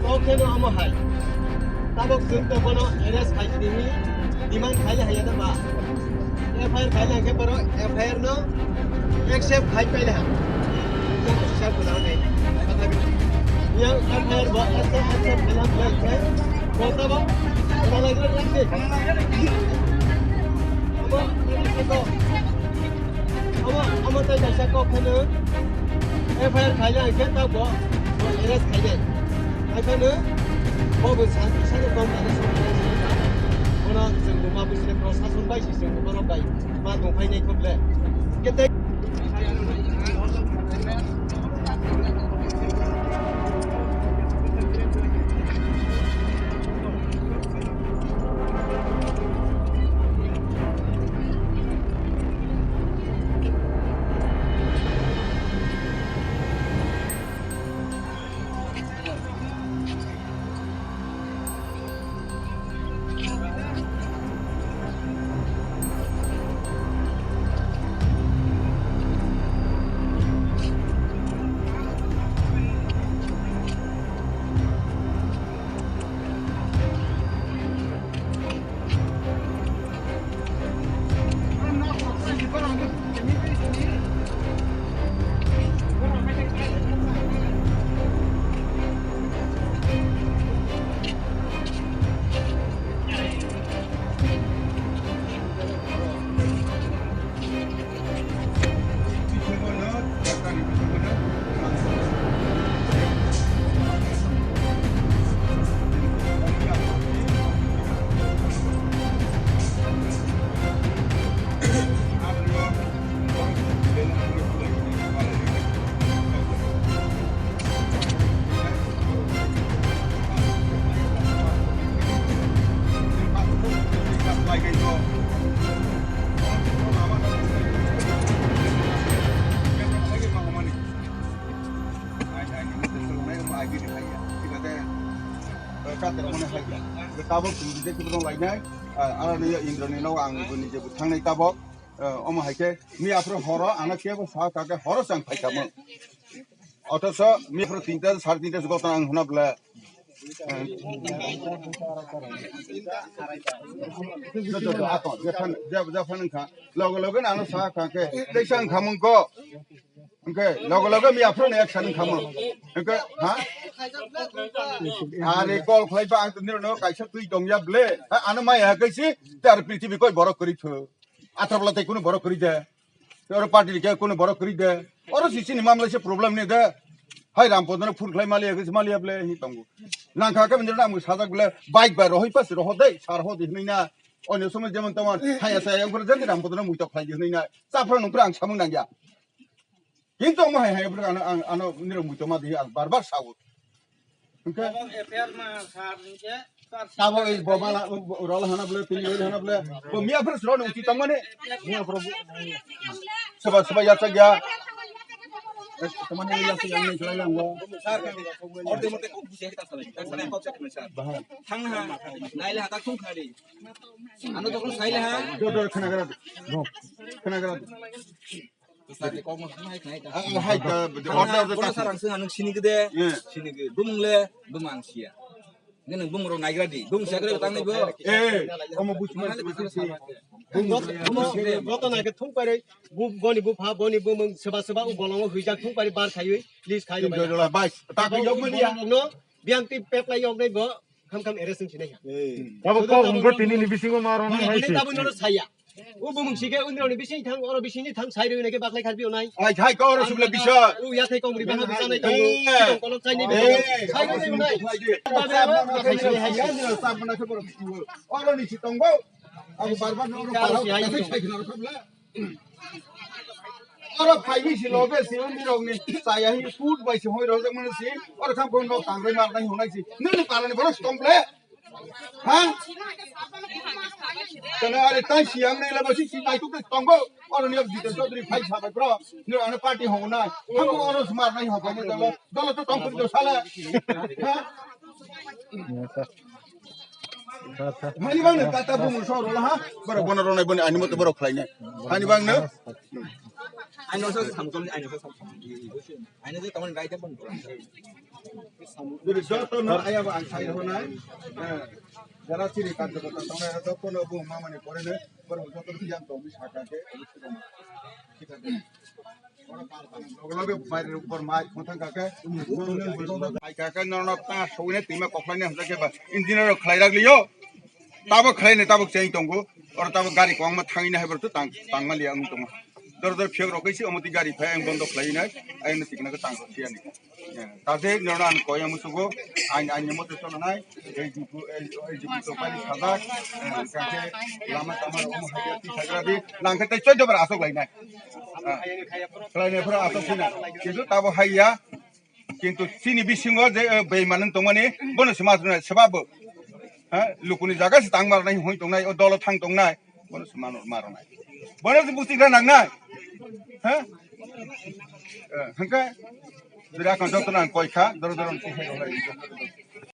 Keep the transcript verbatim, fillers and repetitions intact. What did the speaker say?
Okheno omo hai. Tabok chwng to bono arrest khai sini demand khai le haya da ba. F I R khai le hwnkhe borok F I R no accept khai paile ha. Yang kisa khulao nei. Yang F I R bo accept, accept khai le hwnkhe bo tabok khalai gra lakse. Abo, abo, abo, abo tai kaisa kok kheno F I R khai le hwnkhe tabok bo arrest khai le. Hai phano bo bo sa, sa khe kok khe sa. Bono chwng bo ma buisini prosason bai si chwng bo borok bai ma tong phainai kok le. Kete Tabok chwng je khe lainai, ah, aroni Indrani no ang bo nije bo thangnai tabok, ah, omo hai khe mi aphuru horo ano kebo sa kha khe horo chang phai kha mo. Othocho mi aphuru tinta, sare tinta se gotang ang huna bwle. Jo, jo, jo, ako, jephan, jep-, jephan wngkha. Loge loge no ano sa kha khe, teisa wngkha mung ko. Hwnkhe loge loge mi aphuru ni action wngkha mo. Hwnkhe, ha? Are call khlai ba ang to nirok no kaisa twi tong ya bwle. Ha, ano maya kaisi, te aro prithibi koi borok kwrwi pho. Athar bwla tei kunu borok kwrwi de. Oro party ni khe kunu borok kwrwi de. Oro sisi ni mamla se problem ni de. Hai Rampadano phone khlai maliya khe maliya ble hi tongo. Nangkha khe bini ram sajak ble bike bai rohoi pas roho dei sar ho di hwnwi na. Onyo somoi jemon tomon haya saya ungkura jati Rampadano muitok khlai di hwnwi na. Chapra nungkura ang samung nangya. Kintu omo hai hai bwrwk ano ang ano nirok muitok ma di ang bar bar sao. Hwnkhe F I R ma sar hwnkhe. Tabok ei bo mala, rol hana bole, tini rol hana bole. Bo miya phuru sro nung titang mani. Miya phuru. Seba, seba ya chak ya. Tamani ya chak ya ni chulai lang bo. Sir, order mote kok busi kita salai. Kita salai kok check sir. Bahai. Thang ha. Naile hata thung khari. Ano tokon saile ha. Do, do, khana gara. Khana gara. Hai, hai, order, order, sir, ang sing anung sini gede. Sini gede. Bumung le, bumung ang sia. Nini bumung ro naigra di. Bumung sia gede utang ni bo. Eh, omo buchuma. Joto nake thung pare. Bu, boni bu pha, boni bu mung seba seba u bolong huijak thung pare bar khayui, list khayui. Bai. Tak yok mani ya. No, biang ti pep lai yok dai bo. Kham kham arrest wng sinai ha. Abo kok hwnkhe tini ni bisingo ma rwnai hai se. Tabuk nono saya. O bumung sike undrani bising thang, oro bisingni thang sai rwi nake baklai kharbi onai. Ai thai ko oro subla bisa. O ya thai kong ri bana bisa nai tongo. Tong kolok sai ni bisa. Sai rwi onai. Oro ni si tongo. Abo bar bar no oro para. Sai khna ro khabla. Oro phaiwi si loge si undi rokni chaya hi food bai si hoi rojak mani si. Oro tham kon nok tangrai mar nai honai si. Nini palani bono stomple. Ha? Kana are tai si ang nei labo si si tai tuk tongo. Oro ni Jiten Chaudhary phai sabai bro. Ni ane party honai. Tham oro smart nai hobai ni dalo. Dalo to tong kuri do sala. Ha? Mani bang ne kata bumu soro ha. Bara bona ronai boni ani moto bara khlaina. Ani bang ne. Ani osa samsung ani osa samsung. Ani je tamani rai jabon. Jadi joto no aya ba ang sai honai. Jara siri kan joto tongnai joto no bu mamani pore ne. Bara joto yang to mi saka ke. Loge loge baire upor mai khotang kake. Mai kake nono ta sogine tima koklaini hamjak ke ba engineer rok khlai rak liyo. Tabo khlaini tabo cheng tongo. Oro tabo gari kwbangma thangina hai borok tang tangma liya wng tongo. Dor dor phiyok rok kaisi omoti gari phai ang bondo khlainai. Ayno tikna ko tang siya ni. Taje nono ang koya musugo. Ang ang mote cholo nai. Ei jibu ei jibu to pani khajak. Kake lama tama omo hai ti sagra di. Langkhe tai choido bar asok lainai. Khlainai phoro asok sina. Kintu tabo haiya. Kintu chini bisingo je beiman tongmani bono se ma rwnai sebabo. Ha, lukuni jaga se tang marnai hoi tongnai o dolo thang tongnai. Bono se ma rwnai. Bono se busti gra nangnai. Ha? Hengke dira kan joto nang koi kha doro doro.